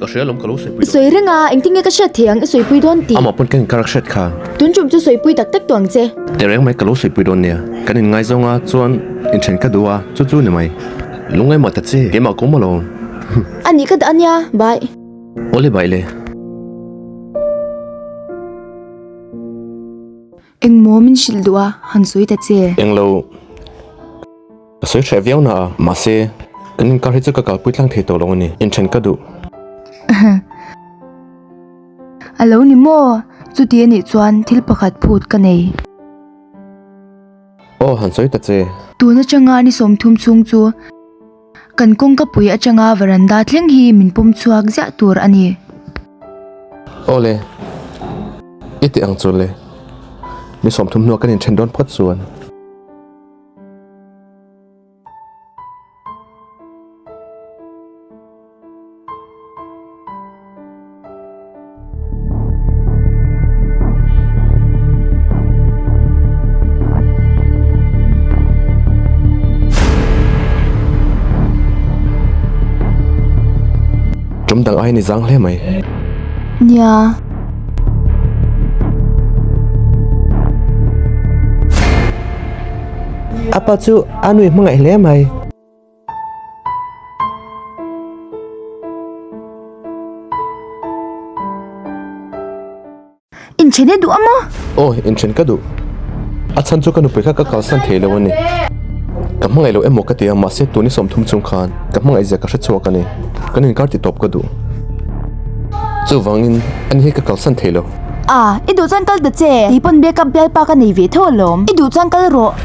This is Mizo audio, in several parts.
Ka hria lawm ka lo sawipui I dawn. sawi reng a, engtin nge ka hriat thei ang i sawipui dawn tih? Amah pawn kan inkar a hriat kha. Tun tum chu sawipui tak tak tawh ang che. Tehreng mai ka lo sawipui dawn nia. Kan inngaizawng a, chuan inthen ka duh a, chu chu ni mai. Lungngai mah ta che, keimah ka awm alawm. A nih ka dah a nia, bye. Awle bye le. Engmaw min hrilh duh a, han sawi ta che. Englo. Ka sawi hreh viau na a, mahse, kan inkar hi chu ka kalpui tlang thei tawh lo a ni, inthen ka duh. A lo ni maw? Chuti a nih chuan thil pakhat phut ka nei. Aw, han sawi ta che. Tun atanga ni 30 chhung chu kan kawngka pui atanga varanda thleng hi min pawm chhuak ziah tur a ni. Aw le, i tih ang chu le. Ni 30 hnuah kan inthen dawn phawt chuan. Tum dang ai ni zang hle mai. Nia. Apa chu a nui hmangaih hle mai. Inthen i duh a maw? Aw, inthen ka duh. A chhan chu ka nupui kha ka kalsan thei lo a ni. Ka hmangaih lo emaw ka ti a, mahse tuni 30 chung khan ka hmangaih zia ka hre chhuak a ni. Kan inkar ti tawp ka duh. Chuvangin ani hi ka kalsan thei lo. A, i duh chuan kal ta che. Kei pawn backup bialpa ka nei ve tho alawm. I duh chuan kal rawh.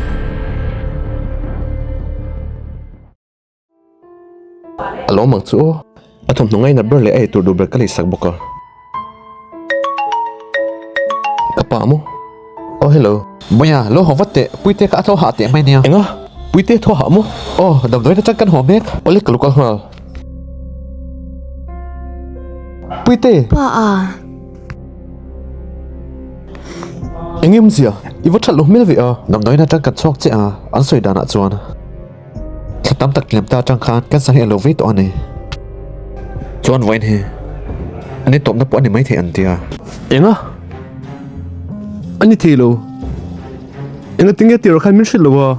A lawm ang chu aw. A thawmhnaw ngainat ber leh a eitur duh ber ka leisak bawk a. Ka pa maw? Aw hello. Mawia, lo haw vat teh. Puite kha a tho hah teh mai nia. Enga? Puite tho hah maw? Aw, damdawiin atang kan haw mek. Awle ka lo kal nghal. Puite! Pa a. Eng emzia? I va that lo hmel ve a. Damdawiin atang kan chhuak chiah a, an sawi danah chuan thla tam tak tlem ta atang khan cancer hi a lo vei tawh a ni. Chuan vawiin hi an intawpna pawh a ni maithei an tia. Enga? A ni thei lo. Enga tinge tirah khan min hrilh lo a?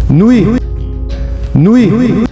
Nui! Nui!